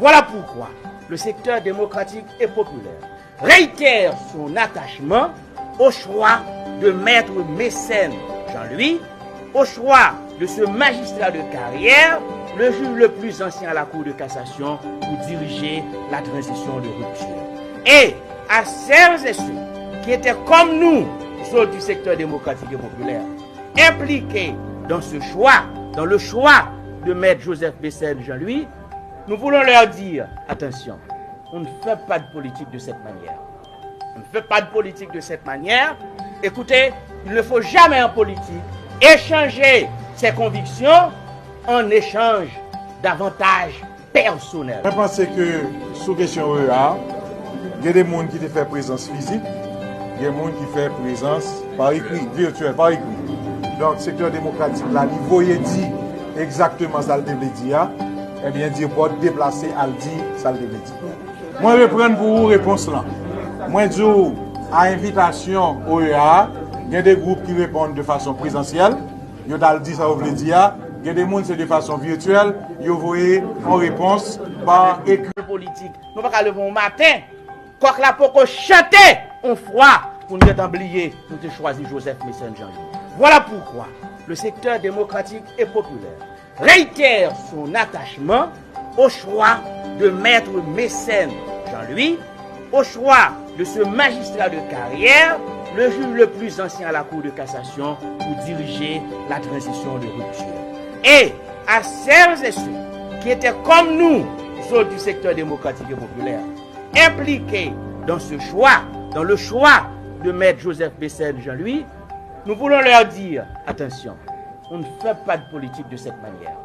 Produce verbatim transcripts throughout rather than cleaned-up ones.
Voilà pourquoi le secteur démocratique et populaire réitère son attachement au choix de Maître Mécène Jean-Louis, au choix de ce magistrat de carrière, le juge le plus ancien à la Cour de cassation, pour diriger la transition de rupture. Et à celles et ceux qui étaient comme nous, ceux du secteur démocratique et populaire, impliqués dans ce choix, dans le choix de Maître Joseph Mécène Jean-Louis, nous voulons leur dire, attention, on ne fait pas de politique de cette manière. On ne fait pas de politique de cette manière. Écoutez, il ne faut jamais en politique échanger ses convictions en échange d'avantages personnels. Mwen panse ke sou kesyon O E A, gen de moun ki te fè prezans fizik, gen moun ki fè prezans pa ekri, virtyèl, pa ekri. Donk, sektè demokratik la, li voye di egzakteman sa l te vle di a, ebyen, Dieuporte deplase al di sa l te vle di. Mwen reprann pou ou repons lan. Mwen di w, a envitasyon O E A, gen de gwoup ki reponn de fason prezansyèl, yo t al di sa yo vle di a. Gen de moun, se de fason virtyèl, yo voye yon repons pa ekri. Politik. Nou pa ka leve yon maten, kòk la poko chante yon fwa pou n gentan bliye nou te chwazi Joseph Mécène Jean-Louis. Voilà pourquoi le secteur démocratique et populaire réitère son attachement au choix de Maître Mécène Jean-Louis, au choix de ce magistrat de carrière, le juge le plus ancien à la Cour de cassation, pour diriger la transition de rupture. Et à celles et ceux qui étaient comme nous, ceux du secteur démocratique et populaire, impliqués dans ce choix, dans le choix de Maître Joseph Mécène Jean-Louis, nous voulons leur dire, attention, on ne fait pas de politique de cette manière.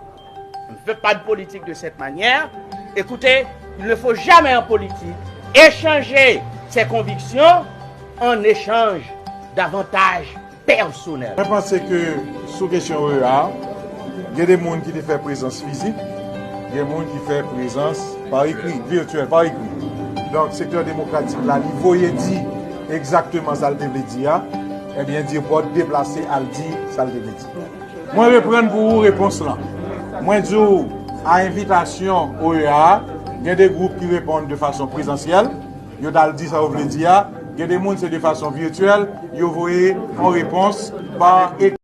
On ne fait pas de politique de cette manière. Écoutez, il ne faut jamais en politique échanger ses convictions en échange d'avantages personnels. Mwen panse ke sou kesyon O E A, gen de moun ki te fè prezans fizik, gen moun ki fè prezans pa ekri, virtyèl, pa ekri. Donk, sektè demokratik la, li voye di egzakteman sa l te vle di a, ebyen, Dieuporte deplase al di sa l te vle di. Mwen reprann pou ou repons lan. Mwen di w, a envitasyon O E A, gen de gwoup ki reponn de fason prezansyèl, yo t al di sa yo vle di a. Gen de moun, se de fason virtyèl, yo voye yon repons pa ekri.